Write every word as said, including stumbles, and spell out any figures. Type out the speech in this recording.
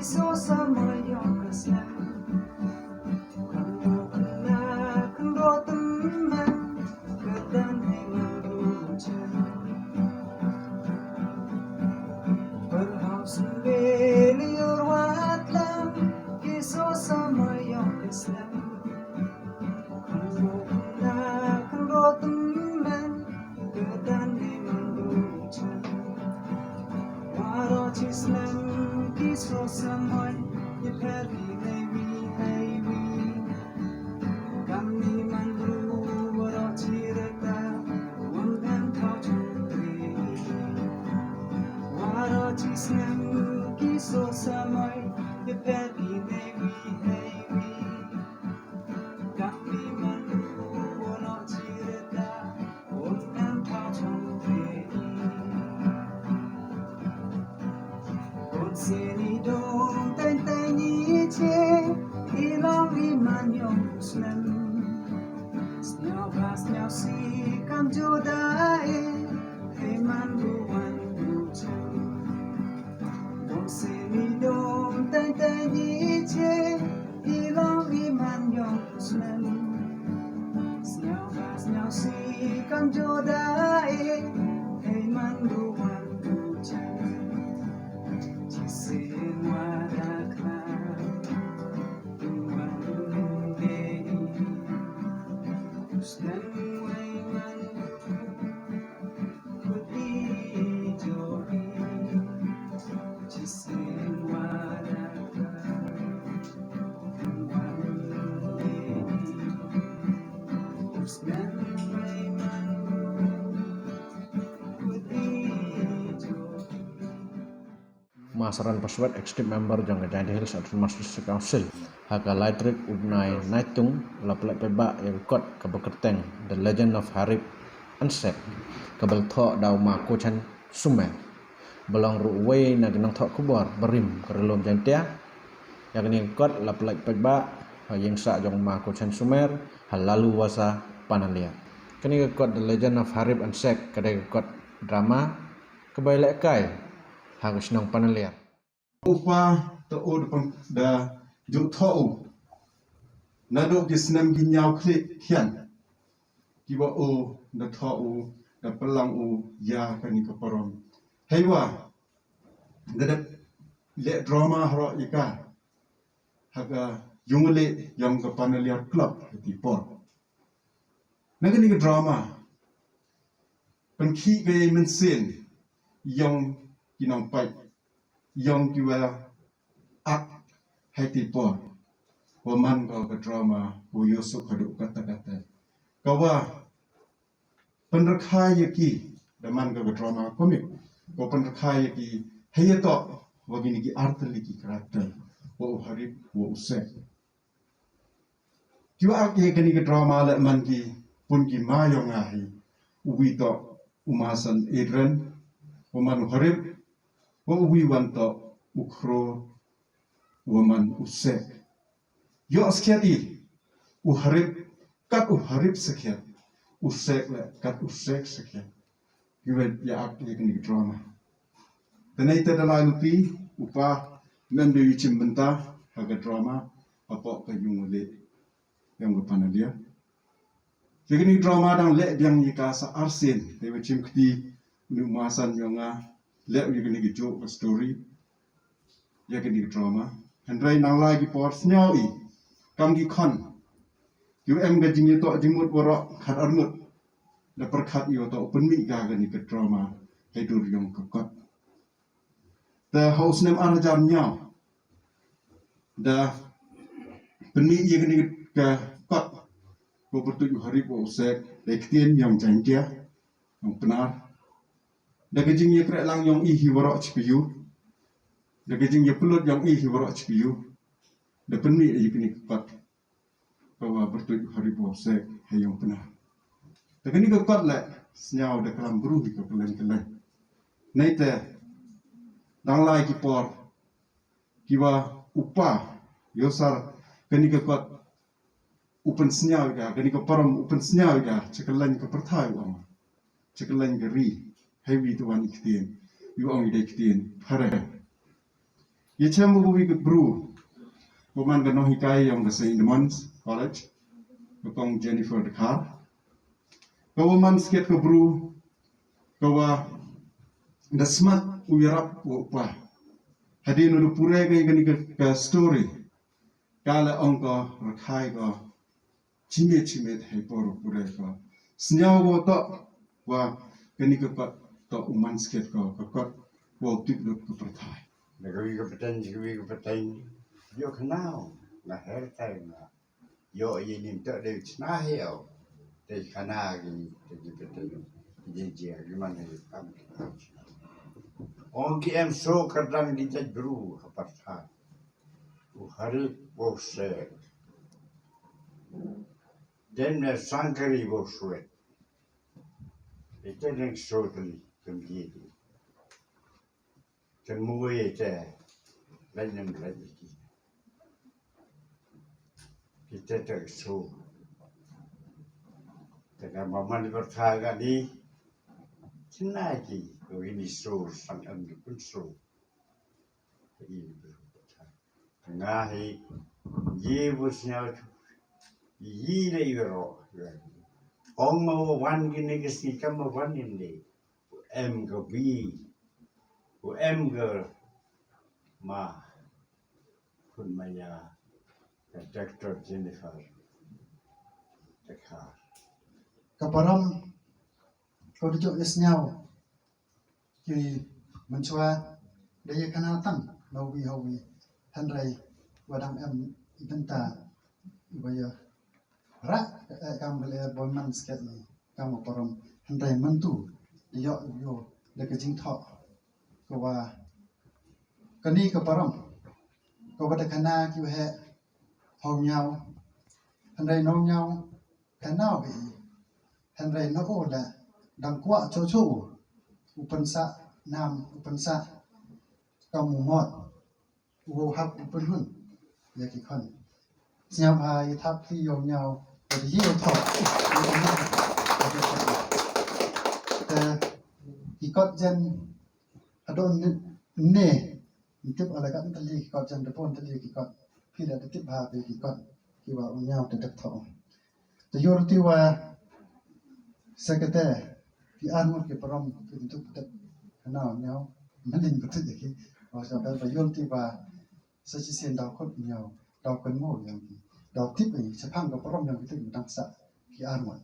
So sa ma yong ka snem. Kan mo kan na kan ro tymmen. Ka dan hei man ru chen. Perhaps in beli or wat lam. Ki so sa ma yong ka snem. Kan mo kan na kan ro tymmen. Ka dan hei man ru chen. Waro chi snem ki so samoi, ye pher ki nei wi hei wi. Kam ni man ru waro chi reta, won phem thao chung tre. Waro chi snem ki so samoi, ye pher ki nei wi hei wi. Kam ni man ru waro chi reta, Sini dong teng teng ni che, ilong i man yong snem. Sniaw ba sniaw si kam juda e, hei man buan bu chen. Sini dong teng teng ni che, ilong i man yong snem. Sniaw ba sniaw si kam juda e, hei man buan bu chen. Chi sin wa da kha, buan bu de i. Snem wei man bu Masaran Paswet, Executive Member jong ka Jaintia Hills Autonomous District Council, ha ka lai tarik u bnai Naitung, la pynlait paidbah ïa ka kot kaba kyrteng The Legend of Harib and Sek, kaba la thoh da u Ma Kochen Sumer, ba long ruh uwei na ki nongthoh khubor barim ka Ri-lum Jaintia. Ïa kane ka kot la pynlait paidbah ha ïing sah jong u Ma Kochen Sumer, ha Laloo Wasa, Panaliar. Kane ka kot The Legend of Harib and Sek ka dei ka kot drama kaba ïalehkai ha ka shnong Panaliar. U pa te u da pang-, da ju thoh u. Naduh ki snem ki ñiaw khlieh khian. Kiba u da thoh u, da pynlang u ïa kane ka parom. Heiwa, da dep leh drama haroh ïa ka. Ha ka ïung leh ïong ka Panaliar Club ha ti por. Na kane ka drama, pynkhih ka ïa mynsiem ïong ki nongpeit, ïong kiwa ak ha ti por. Wa man ka ka drama, wa ïoh suk haduh katta katta. Kawa pynrkhai ïa ki, da man ka ka drama comic, wa pynrkhai ïa ki, hei ïa toh, wa kine ki artylli ki character, wa u Harib, wa u Sek. Kiwa ak ïa kane ka drama leh man ki pun ki ma ïong nga hi. Uwi toh u Ma San Adrian, wa man u Harib, wa uwi wan toh u Khro, wa man u Sek. Ïoh sakhiat i, u Harib, kat u Harib sakhiat, u Sek leh, kat u Sek sakhiat. Kiwa ïa ak ïa kane ka drama. Te nai te da lai u pi, u pa, men da ïa chim bynta, ha ka drama, hapoh ka ïung leh ïong ka Panaliar. Ïa kane ka drama dang leh biang ïa ka sa arsien, te wa chim kti, u ni u Ma San ïong nga, leh ïa kane ka jok ka story, ïa kane ka drama. Hynrei nang lai ki por sñiaw i, kam ki khon. Kiwa em ka jingïatoh jingmut waroh khat arngut. Da pyrkhat ïa u toh u pynmih ka kane ka drama, hei dur ïong ka kot. Te ha u snem ar hajar ñiaw. Da pynmih ïa kane ka kot. Ko pyrtuid u Harib wa u Sek, da ktien ïong Jaintia, ïong Pnar. Da ka jingïakrehlang ïong i hi waroh chipyu. Da ka jingïapynlut ïong i hi waroh chipyu. Da pynmih ïa kane ka kot. Kawa pyrtuid u Harib wa u Sek, hei ïong Pnar. Da kane ka kot leh, sñiaw da klam bru hi ka pynleng ka leng. Nai te, dang lai ki por, kiwa u pa, ïoh sar, kane ka kot, u pynsñiaw ïa ka, kane ka parom u pynsñiaw ïa ka, cha ka leng ka pyrthai u ong. Cha ka leng ka ri, hei wi te wan i ktien, i ong i dei ktien, phare. Ïa chem u wi ka bru, u man ka nonghikai ïong ka Saint Edmund's College, ka kong Jennifer Dkhar. Ka u man skhet ka bru, ka wa da smat u yarap u pa. Hadien u pure ka kani ka, ka story. Ka la ong ka rakhai ka chimet chimet hai por u pure ka. Sñiaw ko to wa kani ka kot to u man skhet ko ka kot wa u tip lut ka pyrthai. Na ka wi ka pateng, ka wi ka pateng. Yo ka nau, na her tai na. Yo ye nim to de chna he o. Te khana ki, te ki pateng. Ye je ki man he kam. Ong ki em so kardang di jaj bru ha pyrthai. U harit bosek. Dem ne sangkari boswet. Ite neng sotli kem yedi. Kem muwe ite lai nem lai iki. Ite te so. Te ka maman berthaga ni. Chinaki ko ini so sang em ni pun so. Nga hi ye bu sñiaw yi le yoro. Ong ma wan kine ki sñi kam ma wan inde. Em ka bi. Em ka ma. Kun maya ka Doctor Jennifer Dkhar. Ka param ko djok ïa sñiaw ki mynchwa da ïa khana tang na uwi ha uwi. Hynrei wa dang em i bynta i wa ïa rah ka, eh, kam ka leh boi man skhet ni kam ka param. Hynrei myntu da ïoh ïoh da ka jingthoh ka wa kani ka param ka wa da khana ki wa heh ha u ñiaw. Hynrei na u ñiaw Ka nau ka i. Hynrei na u la dang kwah cho cho u pynsah nam u pynsah kam u mot u hap u pynhun ïa ki khon. Sñiaw bha i thap ki yong ñiaw ka di yi u thok. Te ki kot jen hadon ne. Ntip ala kat ntali ki kot jan depon ntali ki kot. Phi la tip ha phi ki kot ki wa u ñiaw te dep tho. Te yor ti wa sekete ki ar ngut ki parom ki ntuk dep kana u ñiaw. Mending betul ki wa sa ba yor ti wa sa chi sien daw kot ñiaw daw kan mo yang ki daw tip ni sepang ka parom yang ki tip dang sa ki ar ngut.